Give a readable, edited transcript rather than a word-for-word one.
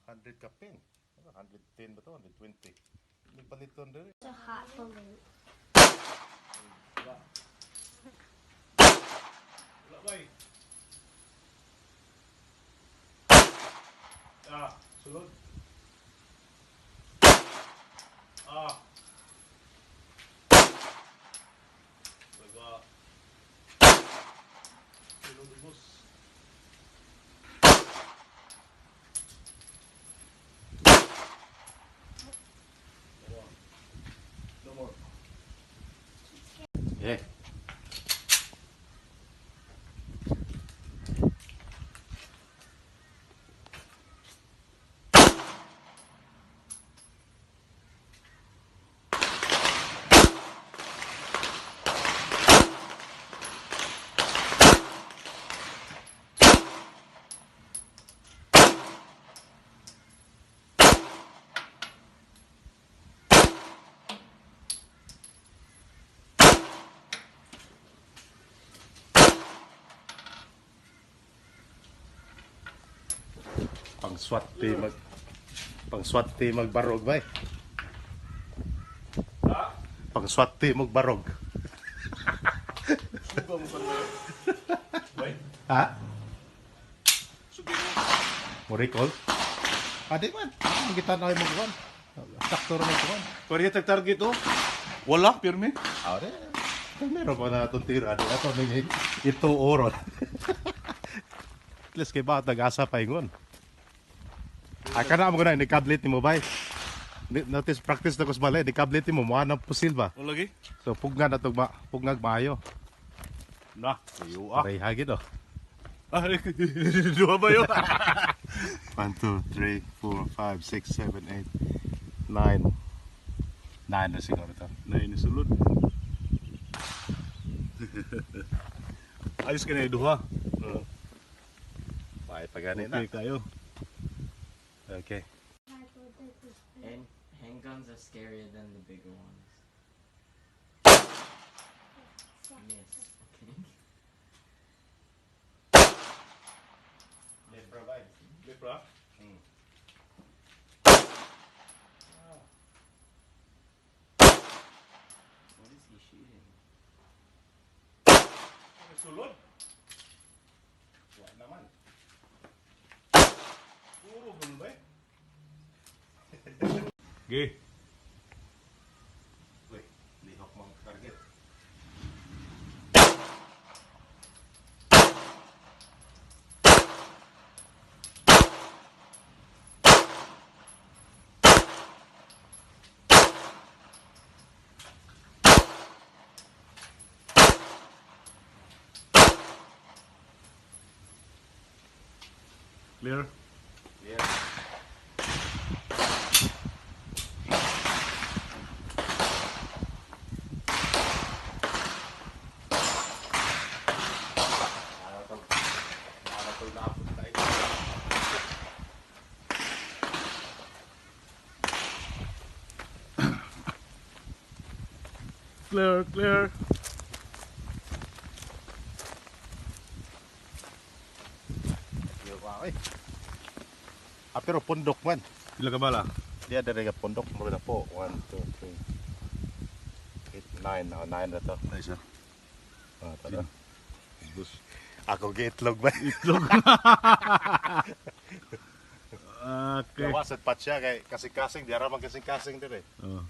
100 kapin. Ano, 110 ba to? 120. May paliton diri. It's a hot balloon. Wala. Wala bay. Ah, sulod. Ah. Wala. Sulod, boss. No more. Yeah. Pang SWAT team mag pang SWAT team magbarog bay. Ha? Pang SWAT team magbarog. Suga mo sa bay. Ha? Suga mo. Mo recall? Ah, di man. Ang kita na mo kuan. Sakto ra man kuan. Pwede tag target oh. Wala, pirmi. Ah, di. Meron pa na itong tira. Di ato ning ito oron. At least kay ba nag-asa pa ingon. Ah, kana mo na ni kablit nimo bay. Notice practice na ko sa balay, ni kablit nimo mo ng pusil ba. Wala lagi. So pugna na tug ma, pugngag maayo. Na, ayo ah. Aray hagid oh. Ah, duha ba yun? 1 2 3 4 5 6 7 8 9. 9 na siguro to. Nay ni sulod. Ayos ka na eh, duha. May pagani na. Okay kayo. Okay. And handguns are scarier than the bigger ones. Miss. Okay. Lepra bay. Lepra? What is he shooting? Sulod. Wa naman. Puro ganun ba eh? Okay. Uy, lihok mong target. Clear. Yeah. Clear, clear. Ah, pero pundok man. Pila ka bala? Di ada rega pundok mo na po. 1, 2, 3, 8, 9. Oh, 9 na to. Ay siya. Ah, tara. Bus. Ako giitlog ba? Itlog. Okay. Gawas at pa siya kay kasing-kasing. Di ara man kasing-kasing dire. Oh.